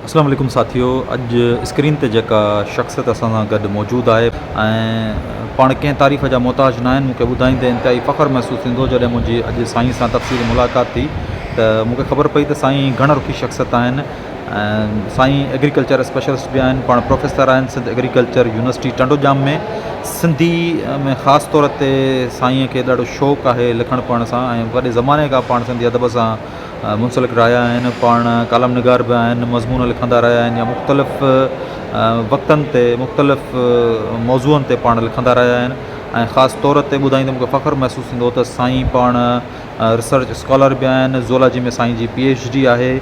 اسلام عليڪم ساٿيو اڄ اسڪرين تي جيڪا شخصيت اسان سان گڏ موجود آهي ۽ پاڻ ڪنهن تعريف جا محتاج ناهن مون کي ٻڌائيندي انتهائي فخر محسوس ٿيندو جڏهن منهنجي اڄ سائين سان تفصيلي ملاقات ٿي ته مون کي خبر پئي ته سائين گهڻ رخي شخصيت آهن ۽ سائين ايگريڪلچر اسپيشلسٽ به آهن پاڻ پروفيسر آهن سنڌ ايگريڪلچر يونيورسٽي ٽنڊوڄام ۾ سنڌي ۾ خاص طور تي سائين کي ڏاڍو شوق آهي لکڻ پڙهڻ سان ۽ وڏي زماني کان پاڻ سنڌي ادب سان منسلڪ رهيا آهن، پاڻ ڪالم نگار به آهن، مضمون لکندا رهيا آهن يا مختلف وقتن تي مختلف موضوعن تي پاڻ لکندا رهيا آهن ۽ خاص طور تي ٻڌائيندي مونکي فخر محسوس ٿيندو ته سائين پاڻ ريسرچ اسڪالر به آهن، زولاجي ۾ سائين جي پي ايڇ ڊي آهي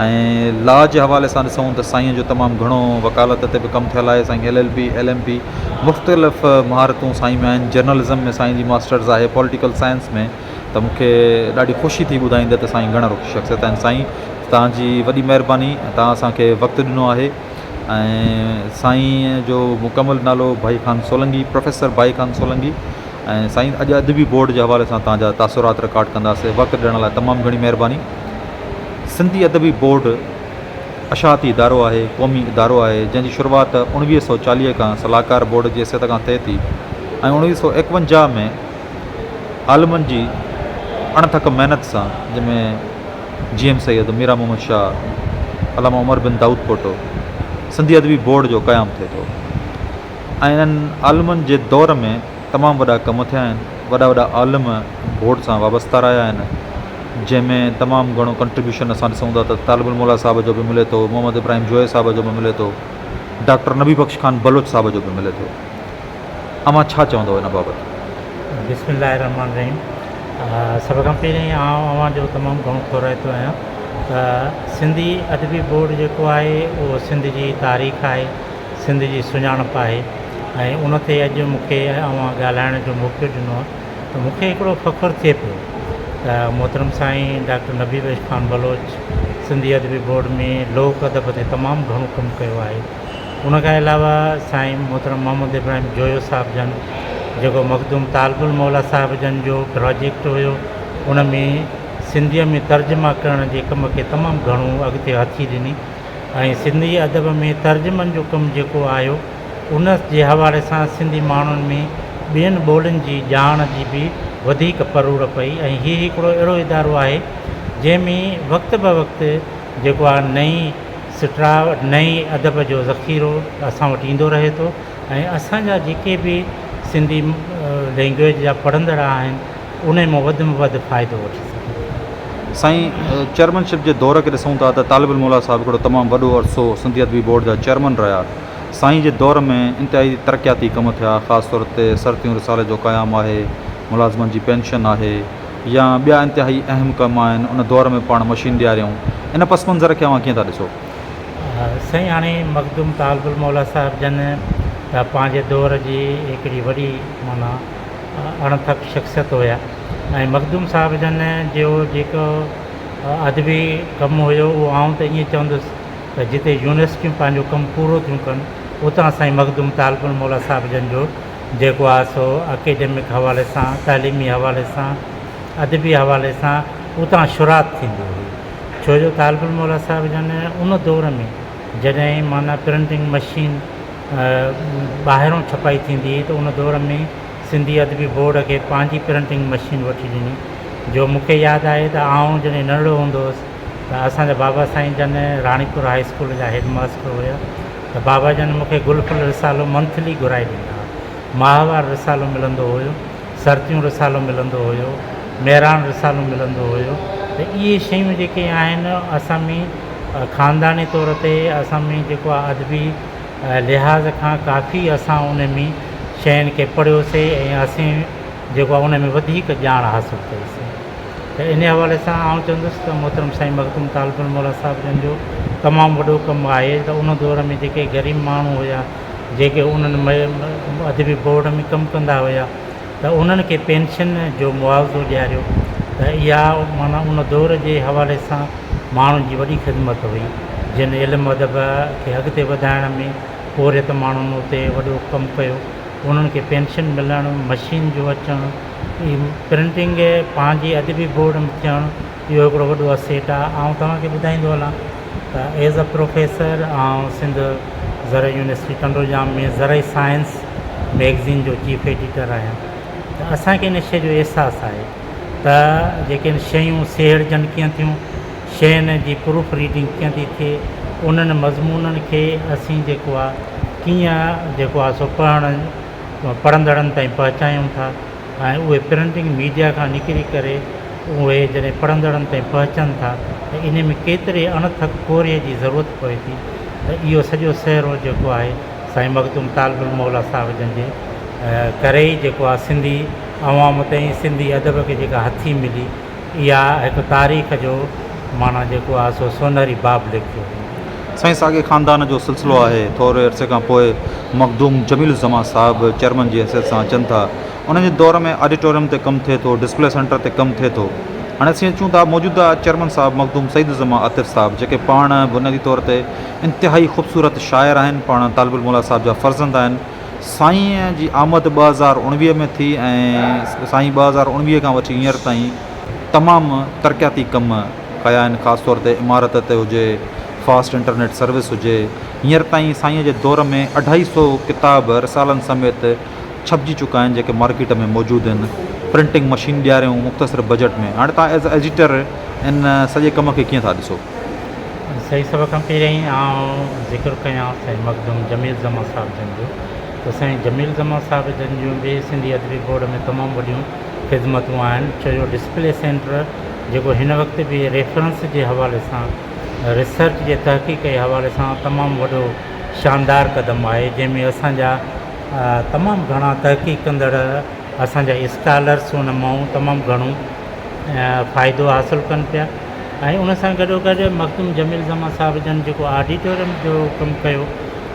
۽ لا جي حوالي سان ڏسون ته سائين جو تمام گهڻو وڪالت تي به ڪم ٿيل آهي، سائين L L B, L M B مختلف مهارتون سائين ۾ آهن، جرنلزم ۾ سائين جي ماسٽرز آهي، پوليٽيڪل سائنس ۾. ته مون کي ڏاڍي خوشي ٿي ٻڌائيندي ته سائين گهڻ رخ شخصيت آهن سائين توهان جي وڏي مهرباني توهان اسان کي وقت ڏنو آهي ۽ سائين جو مڪمل نالو ڀائي خان سولنگي پروفيسر ڀائي خان سولنگي ۽ سائين اڄ ادبي بورڊ جي حوالي سان توهان جا تاثرات رڪارڊ ڪنداسي وقت ڏيڻ لاء تمام گهڻي مهرباني سنڌي ادبي بورڊ اشاعتي ادارو آهي قومي ادارو آهي جنهن جي شروعات 1940 کان صلاحڪار بورڊ جي حيثيت کان ٿئي ٿي ۽ 1951 ۾ عالمن جي اڻ ٿڪ محنت سان جنهن ۾ جي ايم سيد، ميران محمد شاهه، علامه عمر بن دائود پوٽو، سنڌي ادبي بورڊ جو قيام ٿئي ٿو ۽ انهن عالمن جي دور ۾ تمام وڏا ڪم ٿيا آهن، وڏا وڏا عالم بورڊ سان وابسته رهيا آهن، جنهن ۾ تمام گهڻو ڪنٽريبيوشن اسان ڏسون ٿا ته طالب الموليٰ صاحب جو به ملي ٿو، محمد ابراهيم جويي صاحب جو به ملي ٿو، ڊاڪٽر نبي بخش خان بلوچ صاحب جو به ملي ٿو. اوهان ڇا چوندؤ ان بابت؟ بسم الله الرحمٰن الرحيم سڀ کان پهرين آئون اوهان جو تمام گهڻو ٿورائتو آهيان ته سنڌي ادبي بورڊ جيڪو آهي اهو سنڌ جي تاريخ آهي سنڌ جي سڃاڻپ آهي ۽ ان تي اڄ مون کي اوهان ڳالهائڻ جو موقعو ڏنو آهي ته مون کي هڪڙو فخر ٿئي پيو ته محترم سائين ڊاڪٽر نبي بخش خان بلوچ سنڌي ادبي بورڊ ۾ لوڪ ادب تي تمام گهڻو ڪم ڪيو آهي ان کان علاوه سائين محترم محمد ابراهيم جويو صاحب جن جيڪو مخدوم طالب الموليٰ صاحب جن جو پراجيڪٽ هيو ان ۾ سنڌيء ۾ ترجما ڪرڻ جي ڪم کي تمام گهڻو اڳتي هٿي ڏني ۽ سنڌي ادب ۾ ترجمن جو ڪم جيڪو آيو ان جي حوالي سان سنڌي ماڻهن ۾ ٻين ٻولين جي ڄاڻ جي به وڌيڪ پروڙ پئي ۽ هي هڪڙو اهڙو ادارو آهي جنهن ۾ وقت بوقت جيڪو آهي نئين سٽراء نئين ادب جو ذخيرو اسان وٽ ايندو رهي ٿو ۽ اسان جا جيڪي به سنڌي لينگويج جا پڙهندڙ آهن انهي مان وڌ ۾ وڌ فائدو وٺي سگهن. سائين چيئرمن شپ جي دور کي ڏسون ٿا ته طالب الموليٰ صاحب هڪڙو تمام وڏو عرصو سنڌي ادبي بورڊ جا چيئرمن رهيا. سائين جي دور ۾ انتهائي ترقياتي ڪم ٿيا خاص طور تي سرتيون رسالي جو قيام آهي، ملازمن جي پينشن آهي، يا ٻيا انتهائي اهم ڪم آهن ان دور ۾ پاڻ مشين ڏياريائون ان پس منظر کي اوهان ڪيئن ٿا ڏسو؟ سائين هاڻي مخدوم طالب الموليٰ صاحب جن ته پنهنجي دور جي هڪڙي وڏي معنيٰ اڻ ٿڪ شخصيت هيا ۽ مخدوم صاحب جن جو جيڪو ادبي ڪم هيو اهو آئون ته ائين چوندس ته جتي يونيورسٽيون پنهنجو ڪم پورو ٿيون ڪن اتان سائين مخدوم طالب الموليٰ صاحب جن جو جيڪو آهي سو اڪيڊمڪ حوالي سان، تعليمي حوالي سان، ادبي حوالي سان اتان شروعات ٿيندي هئي. ڇو جو طالب الموليٰ صاحب جن ان دور ۾ جڏهن معنيٰ پرنٽنگ مشين ٻاهرون ڇپائي ٿيندي هئي ته ان دور ۾ سنڌي ادبي بورڊ کي پنهنجي پرنٽنگ مشين وٺي ڏني جو مون کي ياد آهي ته آئون جڏهن ننڍڙو هوندو هوس ته اسان جا بابا سائين جن راڻيپور هاء اسڪول جا هيڊ ماستر هيا. ته بابا جن مون کي گل ڦل رسالو منٿلي گهرائي ڏيندا ها. ماهوار رسالو ملندو هيو، سرتيون رسالو ملندو هيو، مهراڻ رسالو ملندو هيو ته اهي شيون جيڪي آهن اسان ۾ خانداني طور تي اسان ۾ جيڪو آهي ادبي لحاظ کان ڪافي اسان ان ۾ شين کي پڙهيوسي ۽ اسين جيڪو آهي ان ۾ وڌيڪ ڄاڻ حاصل ڪئيسي. ته انهيء حوالي سان آئون چوندس ته محترم سائين مخدوم طالب الموليٰ صاحب جن جو تمام وڏو ڪم آهي ته ان دور ۾ جيڪي غريب ماڻهو هيا جيڪي انهن ادبي بورڊ ۾ ڪم ڪندا هيا ته انهن کي پينشن جو معاوضو ڏياريو ته اها معنيٰ ان دور جي حوالي سان ماڻهن جي وڏي خدمت هئي جن علم ادب کي اڳتي وڌائڻ ۾ پورهيت ماڻهن اتي وڏو ڪم ڪيو انهن کي پينشن ملڻ مشين جو اچڻ هي پرنٽنگ پنهنجي ادبي بورڊ ۾ ٿيڻ اهو هڪڙو وڏو اسيٽ آهي. آئون توهان کي ٻڌائيندو هلان ته ايز ا پروفيسر آئون سنڌ زرعي يونيورسٽي ٽنڊوڄام ۾ زرعي سائنس ميگزين جو چيف ايڊيٽر آهيان ته اسان کي ان شيء جو احساس آهي ته جيڪي شيون سيهڙجن ڪيئن ٿيون، شين جي پروف ريڊنگ ڪيئن ٿي ٿئي، انهن مضمونن کي اسين جيڪو آهي ڪيئن جيڪو آهي سو پڙهڻ پڙهندڙن تائين پهچايون ٿا ۽ اهي پرنٽنگ ميڊيا کان نڪري ڪري اهي جڏهن پڙهندڙن تائين پهچن ٿا ته انهي ۾ ڪيتري اڻٿڪ پورهيي جي ضرورت پوي ٿي ته اهو سڄو سهرو جيڪو آهي سائين مخدوم طالب الموليٰ صاحب جن جي ڪري ئي جيڪو آهي سنڌي عوام تائين سنڌي ادب کي جيڪا هٿي ملي اها هڪ تاريخ جو معنيٰ جيڪو آهي سو سونهري باب لکيو ويندو. سائين ساڳئي خاندان جو سلسلو آهي. ٿوري عرصي کان پوء مخدوم جميل الزمان صاحب چيئرمن جي حيثيت سان اچن ٿا. انهن جي دور ۾ آڊيٽوريم تي ڪم ٿئي ٿو، ڊسپلي سينٽر تي ڪم ٿئي ٿو. هاڻي اسين اچون ٿا موجوده چيئرمن صاحب مخدوم سعيد الزمان عاطف صاحب جيڪي پاڻ بنيادي طور تي انتهائي خوبصورت شاعر آهن، پاڻ طالب الموليٰ صاحب جا فرزند آهن. سائينء جي آمد 2019 ۾ ٿي ۽ سائين 2019 کان وٺي هينئر تائين تمام ترقياتي ڪم ڪيا آهن خاص طور تي عمارت تي هجي فاسٽ انٽرنيٽ سروس هجي هينئر تائين سائينء جي دور ۾ اڍائي سو ڪتاب رسالن سميت ڇپجي چڪا آهن جيڪي مارڪيٽ ۾ موجود آهن پرنٽنگ مشين ڏياريون مختصر بجيٽ ۾ هاڻي توهان ايز ايڊيٽر ان سڄي ڪم کي ڪيئن ٿا ڏسو؟ سائين سڀ کان پهريائين آئون ذڪر ڪيان سائين مخدوم جميل زمان صاحب جن جو ته سائين جميل زمان صاحب جن جون به سنڌي ادبي بورڊ ۾ تمام وڏيون خدمتون آهن ڇو جو ڊسپلي سينٽر جيڪو هن وقت به ريفرنس جي حوالي سان ريسرچ جي تحقيق جي حوالي سان تمام وڏو شاندار قدم آهي جنهن ۾ اسان جا تمام گهڻا تحقيق ڪندڙ اسان جا اسڪالرس ان مان تمام گهڻو فائدو حاصل ڪن پيا ۽ ان سان گڏو گڏ مخدوم جميل زمان صاحب جن جيڪو آڊيٽوريم جو ڪم ڪيو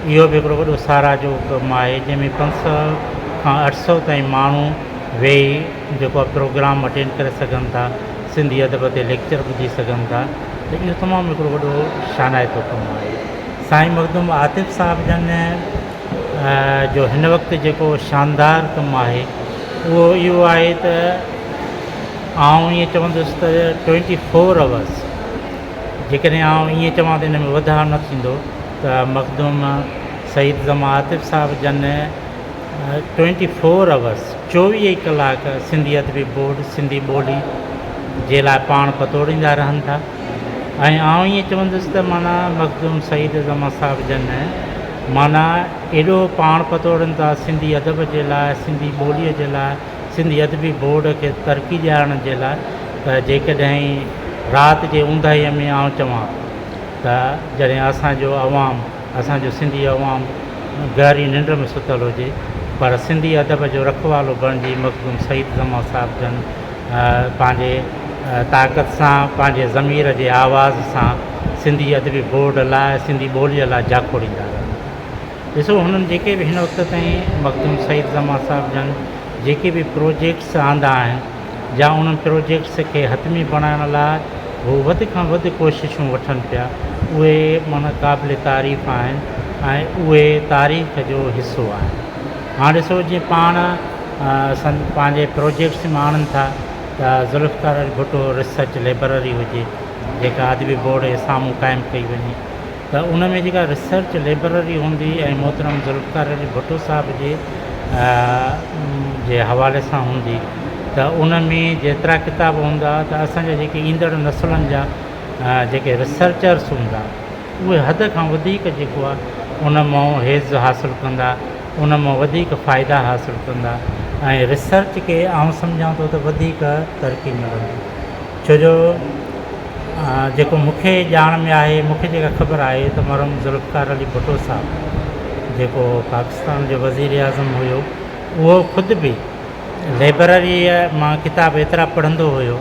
اهو به هڪڙو وڏو ساراهه جو ڪم آهي جنهن ۾ 500 کان 800 تائين ماڻهو ويهي جيڪو آهي پروگرام اٽينڊ ڪري سگهن ٿا سنڌي ادب تي ليڪچر ٻڌي سگهن ٿا ته اهو تمام هڪڙو وڏو شانائتو ڪم آهي. سائين مخدوم عاطف صاحب جن جو هن وقت جيڪو شاندار ڪم آهي اهو اهو آهي ته آئون ائين چوندس ته ٽوئنٽي فور آورس جيڪڏهن آئون ائين چوان ته ان ۾ وڌاء نه ٿيندو ته مخدوم سعيد زمان عاطف صاحب جن ٽوئنٽي فور آورس 24 ئي ڪلاڪ سنڌي ادبي بورڊ سنڌي ٻولي جي لاء پاڻ پتوڙيندا رهن ٿا ۽ آئون ائين چوندس ته معنيٰ مخدوم سعيد زمان صاحب جن معنيٰ ايڏو پاڻ پتوڙن ٿا سنڌي ادب جي لاء سنڌي ٻوليء جي لاء سنڌي ادبي بورڊ کي ترقي ڏيارڻ جي لاء ته جيڪڏهن رات جي اونداهيء ۾ آئون چوان ته جڏهن اسان جو عوام، اسان جو سنڌي عوام گهري ننڊ ۾ ستل هجي پر سنڌي ادب جو رکوالو بڻجي مخدوم سعيد زمان صاحب جن پنهنجي طاقت سان پنهنجي ضمير جي آواز سان سنڌي ادبي بورڊ لاء سنڌي ٻوليء لاء جاکوڙيندا رهندا. ڏسو هنن جيڪي به هن وقت تائين مخدوم سعيد زمان صاحب جن جيڪي به پروجيڪٽس آندا آهن يا انهن پروجيڪٽس کي حتمي بڻائڻ لاء هو وڌ کان وڌ ڪوششون وٺن پيا اهي معنيٰ قابل تعريف آهن ۽ اهي تاريخ جو حصو آهن. هاڻ ڏسو جيئن پاڻ پنهنجي پروجيڪٽس ۾ آڻن ٿا ته ذوالفقار علي ڀٽو ريسرچ لئبرري هجي جيڪا ادبي بورڊ جي سامهون قائم ڪئي وڃي ته ان ۾ جيڪا ريسرچ لئبرري هوندي ۽ محترم ذوالفقار علي ڀٽو صاحب جي جي حوالي سان هوندي ته ان ۾ جيترا ڪتاب هوندا ته اسان جا جيڪي ايندڙ نسلن جا جيڪي ريسرچرس هوندا اهي حد کان وڌيڪ جيڪو آهي ان مان حيض حاصل ڪندا ان مان وڌيڪ فائدا حاصل ڪندا ۽ ريسرچ کي آئون سمجهان ٿو ته وڌيڪ ترقي ملندي ڇو جو جيڪو مون کي ڄاڻ ۾ آهي، مون کي جيڪا خبر آهي ته مرحوم ذوالفقار علي ڀٽو صاحب جيڪو پاڪستان جو وزيراعظم هيو اهو خود به لئبرريء مان ڪتاب ايترا پڙهندو هيو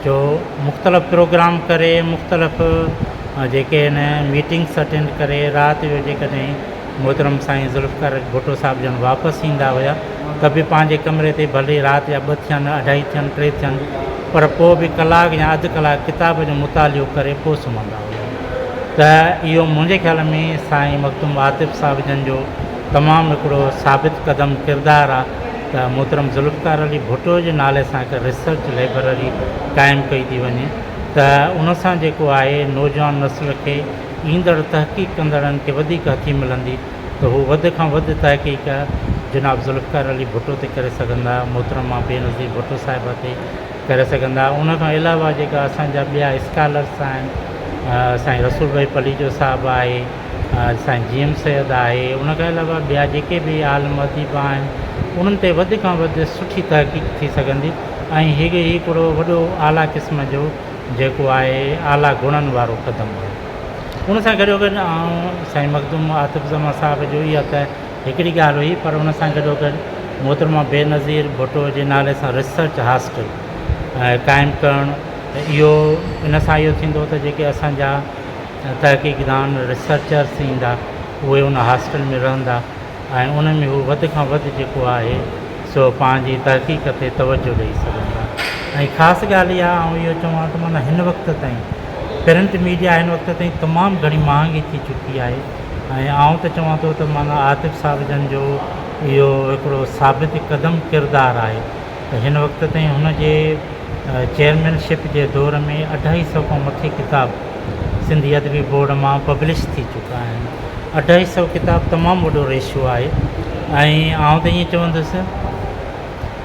جو مختلف پروگرام ڪري مختلف جيڪي آهن ميٽنگس اٽينڊ ڪري رات جو جيڪڏهن محترم سائين ذوالفقار علي ڀٽو صاحب جن واپس ايندا هيا ته به پنهنجي ڪمري تي ڀلي رات جا ٻه ٿين، اڍائي ٿين، ٽي ٿين پر پوء به ڪلاڪ يا اڌ ڪلاڪ ڪتاب جو مطالعو ڪري پوء سمهندا هيا ته اهو منهنجي خيال ۾ سائين مخدوم عاطف صاحب جن جو تمام هڪڙو ثابت قدم ڪردار آ ته محترم ذوالفقار علي ڀٽو جي نالي سان هڪ ريسرچ لئبرري قائم ڪئي ٿي وڃي. ته ان سان جيڪو آهي نوجوان نسل کي ايندڙ تحقيق ڪندڙن کي وڌيڪ هٿي ملندي ته هو وڌ کان وڌ تحقيق جناب ذوالفقار علي ڀٽو تي ڪري سگهندا، محترمه بينظير ڀٽو صاحبه تي ڪري سگهندا. ان کان علاوه جيڪا اسان جا ٻيا اسڪالرس آهن، سائين رسول ڀائي پليجو صاحب آهي، سائين جي ايم سيد آهي، ان کان علاوه ٻيا جيڪي به عالم اديب آهن، انهن تي وڌ کان وڌ سٺي تحقيق ٿي سگهندي ۽ هي هڪڙو وڏو اعليٰ قسم جو جيڪو آهي اعليٰ گڻن وارو قدم آهي. ان سان گڏوگڏ آئون سائين مخدوم عاطف زمان صاحب جو اها ته هڪڙي ڳالهه هئي پر ان سان گڏوگڏ محترمه بينظير ڀٽو جي نالي سان ريسرچ هاسٽل قائم ڪرڻ ته اهو ان سان اهو ٿيندو ته جيڪي اسان جا تحقيقدان ريسرچرس ايندا اهي ان هاسٽل ۾ رهندا ۽ ان ۾ هو وڌ کان وڌ جيڪو آهي سو پنهنجي تحقيق تي توجهه ڏئي سگهندا ۽ خاص ڳالهه اها آئون اهو چوان ته معنيٰ هن وقت تائين پرنٽ ميڊيا هن وقت تائين تمام گهڻي مهانگي ٿي چڪي آهي ۽ آئون ته چوان ٿو ته معنيٰ عاطف صاحب جن جو اهو هڪڙو ثابت قدم ڪردار آهي ته هن وقت تائين هن جي چيئرمين شپ جي دور ۾ اڍائي سئو کان مٿي ڪتاب سنڌي ادبي بورڊ مان پبلش ٿي چڪا آهن. اڍائي سئو ڪتاب تمام وڏو ريشو آهي ۽ آئون ته ائين چوندس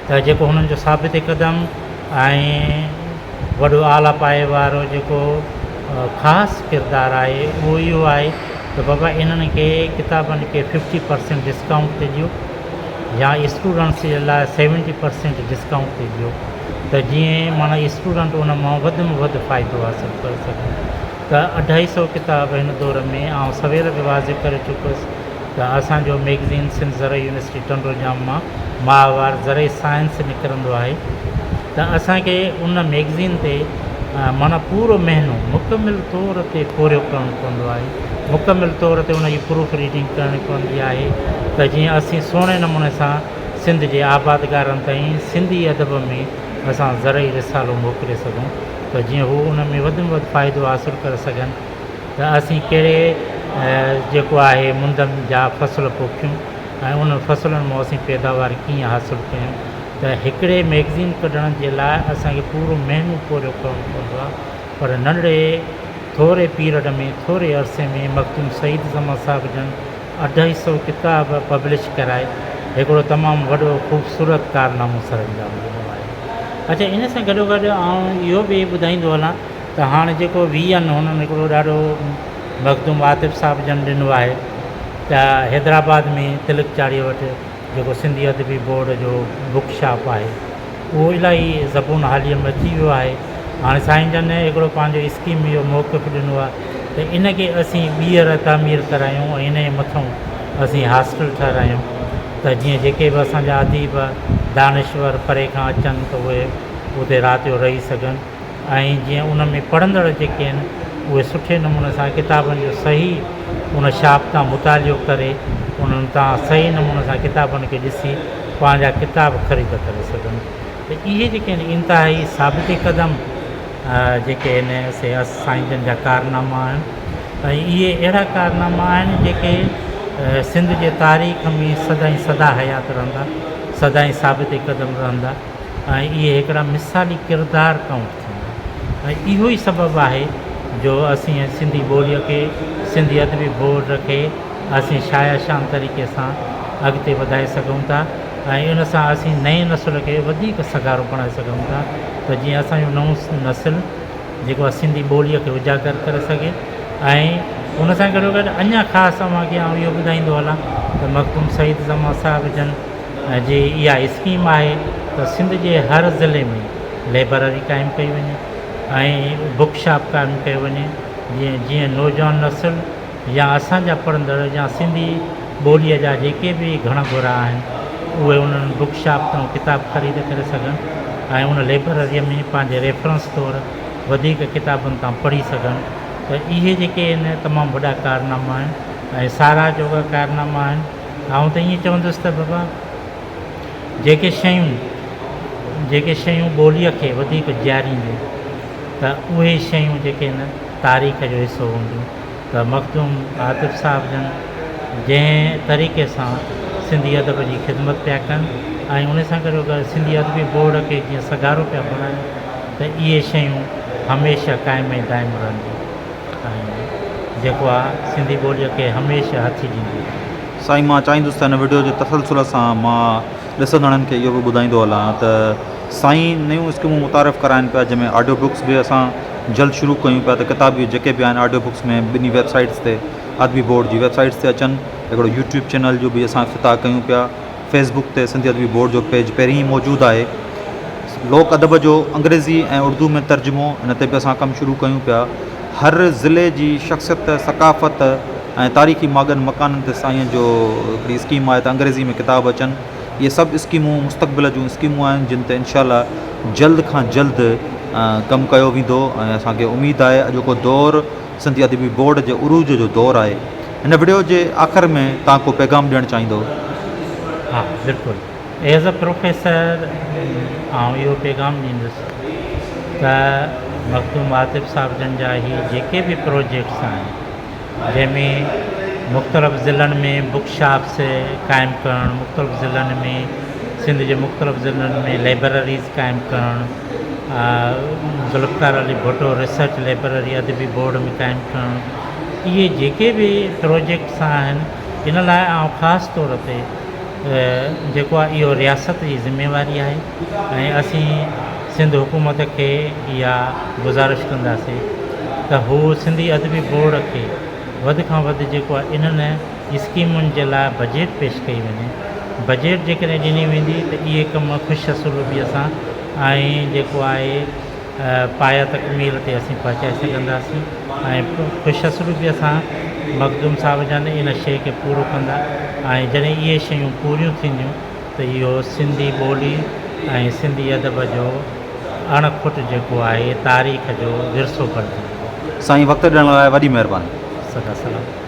ته جيڪو هنن جو ثابت قدم ۽ وڏو اعليٰ پايي وارو جيڪو خاص ڪردار آهي اهو اهو آهي ته بابا انهن کي ڪتابن کي ففٽي پرسينٽ ڊسڪائونٽ تي ڏيو يا اسٽوڊنٽس جي لاء سيونٽي پرسينٽ ڊسڪائونٽ تي ڏيو ته جيئن معنيٰ اسٽوڊنٽ ان مان وڌ ۾ وڌ فائدو حاصل ڪري سگهن ته اڍائي سئو ڪتاب هن دور ۾ آئون سوير به واضح ڪري چڪس ته اسان جو مئگزين سنڌ زرعي يونيورسٽي ٽنڊو ڄام مان ماهوار زرعي سائنس نڪرندو آهي ته اسان کي ان مئگزين تي معنيٰ پورو مهينو مڪمل طور تي پورهيو ڪرڻو پوندو آهي مڪمل طور تي ان جي پروف ريڊنگ ڪرڻي پوندي آهي ته جيئن اسين سهڻي نموني سان سنڌ جي آبادگارن تائين سنڌي ادب ۾ اسان زرعي رسالو موڪلي سگهون ته جيئن هو ان ۾ وڌ ۾ وڌ فائدو حاصل ڪري سگهن ته اسين ڪهڙي جيڪو آهي مند جا فصل پوکيون ۽ انهن فصلن مان اسين پيداوار ڪيئن حاصل ڪيون ته هڪڙي مئگزين ڪڍڻ جي لاء اسان کي پورو مهينو پورهيو ڪرڻو پوندو آهي پر ننڍڙي ٿوري پيرڊ ۾ ٿوري عرصي ۾ مخدوم سعيد زمان صاحب جن اڍائي سئو ڪتاب پبلش ڪرائي هڪڙو تمام وڏو خوبصورت ڪارنامو سرانجام ڏنو آهي. اڇا ان سان گڏوگڏ آئون اهو به ٻڌائيندو هلان ته هاڻ جيڪو وي اين هنن هڪڙو ڏاڍو مخدوم عاطف صاحب جن ڏنو آهي ته حيدرآباد ۾ تلڪ چاڙهيء وٽ جيڪو سنڌي ادبي بورڊ جو بڪ شاپ آهي اهو الاهي زبون حاليء ۾ اچي ويو آهي. هاڻي سائين جن هڪڙو پنهنجو اسڪيم اهو موقف ڏنو آهي ته ان کي اسين ٻيهر تعمير ڪرايون ۽ ان جي مٿئون اسين هاسٽل ٺهرايون ته جيئن جيڪي به اسان جا اديب دانشور پري کان اچن ته اهي اتي رات جو رهي سگهن. ۽ جيئن ان ۾ پڙهندڙ جيڪي آهن اهي سٺي نموني سان ڪتابن جو صحيح ان شاپ تان مطالعو ڪري انهن تان صحيح نموني سان ڪتابن کي ڏسي پنهنجا ڪتاب خريد ڪري سگهن ته اهي جيڪي آهن انتهائي ثابت قدم جيڪي آهن سي سائين جن جا ڪارناما آهن ۽ اهي اهڙا ڪارناما آهن جيڪي سنڌ جي تاريخ ۾ سدائين سدا حيات رهندا سدائين ثابت قدم رهندا. ۽ اهي هڪڙا مثالي ڪردار ڪائونٽ ٿيندا ۽ اهو ئي سبب آهي جو اسين سنڌي ٻوليء کي، سنڌي ادبي بورڊ کي اسين شايع شان طريقي سان اڳتي وڌائي سگهون ٿا ۽ ان سان اسين نئين نسل کي وڌيڪ سگهارو بڻائي سگهون ٿا ته جيئن اسان جو نئون نسل جيڪو آهي سنڌي ٻوليء کي اجاگر ڪري سگهي ۽ ان سان گڏوگڏ اڃا خاص اوهان کي آئون اهو ٻڌائيندو هلان ته مخدوم سعيد زمان صاحب جن جي اها اسڪيم آهي ته سنڌ جي هر ضلعي ۾ لئبرري قائم ڪئي وڃي ۽ بڪ شاپ قائم ڪيو وڃي جيئن جيئن نوجوان نسل يا اسان جا پڙهندڙ يا سنڌي ٻوليء جا جيڪي به گهڻ گهرا آهن اهي انهن بڪ شاپ تان ڪتاب خريد ڪري سگهن ۽ ان لئبرريء ۾ پنهنجي ريفرنس طور وڌيڪ ڪتابن تان پڙهي سگهن ته اهي جيڪي آهن تمام وڏا ڪارناما آهن ۽ ساراهه جوڳا ڪارناما آهن. آئون ته ائين چوندس ته بابا جيڪي شيون جيڪي شيون ٻوليء کي وڌيڪ جيارينديون ته اهي شيون جيڪي آهن تاريخ جو حصو هونديون ته مخدوم عاطف صاحب جن جنهن طريقي سان سنڌي ادب جي خدمت پيا ڪن ۽ ان سان گڏوگڏ سنڌي ادبي بورڊ کي جيئن سگهارو پيا بڻائن ته اهي شيون هميشه قائم ۽ دائم رهندي ۽ جيڪو آ سنڌي ٻوليء کي هميشه هٿي ڏيندي. سائين مان چاهيندس ته هن وڊيو جي تسلسل سان مان ڏسندڙن کي اهو به ٻڌائيندو هلان ته سائين نيون اسڪيمون متعارف ڪرائن پيا جنهن ۾ آڊيو بڪس به اسان جلد شروع ڪيون پيا ته ڪتاب جيڪي به آهن آڊيو بڪس ۾ ٻنهي ويب سائيٽس تي ادبي بورڊ جي ويب سائيٽس تي اچن هڪڙو يوٽيوب چينل جو به اسان افتتاح ڪيون پيا فيس بڪ تي سنڌي ادبي بورڊ جو پيج پهرين ئي موجود آهي لوڪ ادب جو انگريزي ۽ اردو ۾ ترجمو ان تي به اسان ڪم شروع ڪيون پيا هر ضلعي جي شخصيت ثقافت ۽ تاريخي ماڳن مڪانن تي سائين جو هڪڙي اسڪيم آهي ته انگريزي ۾ ڪتاب اچن اهي سڀ اسڪيمون مستقبل جون اسڪيمون آهن جن تي انشاء الله جلد کان جلد ڪم ڪيو ويندو ۽ اسان کي اميد آهي اڄوڪو دور سنڌي ادبي بورڊ جي عروج جو دور آهي. هن وڊيو جي آخر ۾ توهان ڪو پيغام ڏيڻ چاهيندو؟ ها بلڪل ايز ا پروفيسر آئون اهو پيغام ڏيندس ته مخدوم عاطف صاحب جن جا هي جيڪي به پروجيڪٽس آهن جنهن ۾ مختلف ضلعن ۾ بڪ شاپس قائم ڪرڻ مختلف ضلعن ۾ سنڌ جي مختلف ضلعن ۾ لئبرريز قائم ڪرڻ ذوالفقار علي ڀٽو ريسرچ لئبرري ادبي بورڊ ۾ قائم ڪرڻ اهي جيڪي به پروجيڪٽس آهن ان لاء آئون خاص طور تي جيڪو آهي اهو رياست جي ذميواري آهي ۽ اسين سنڌ حڪومت کي اها گذارش ڪنداسين ته هو سنڌي ادبي بورڊ کي وڌ کان وڌ جيڪو آهي انهن اسڪيمن جي لاء بجيٽ پيش ڪئي وڃي بجيٽ جيڪڏهن ڏني ويندي ته اهي ڪم خوش اسلوبي سان ۽ جيڪو آهي پايه تڪميل تي اسين پهچائي سگهنداسين ۽ خوش اسلوبيء سان مخدوم صاحب جن ان شيء کي پورو ڪندا ۽ جڏهن اهي شيون پوريون ٿينديون ته اهو سنڌي ٻولي ۽ سنڌي ادب جو اڻ کٽ جيڪو آهي تاريخ جو ورثو بڻجي ويندو. سائين وقت ڏيڻ لاء وڏي مهرباني. سدا سلام.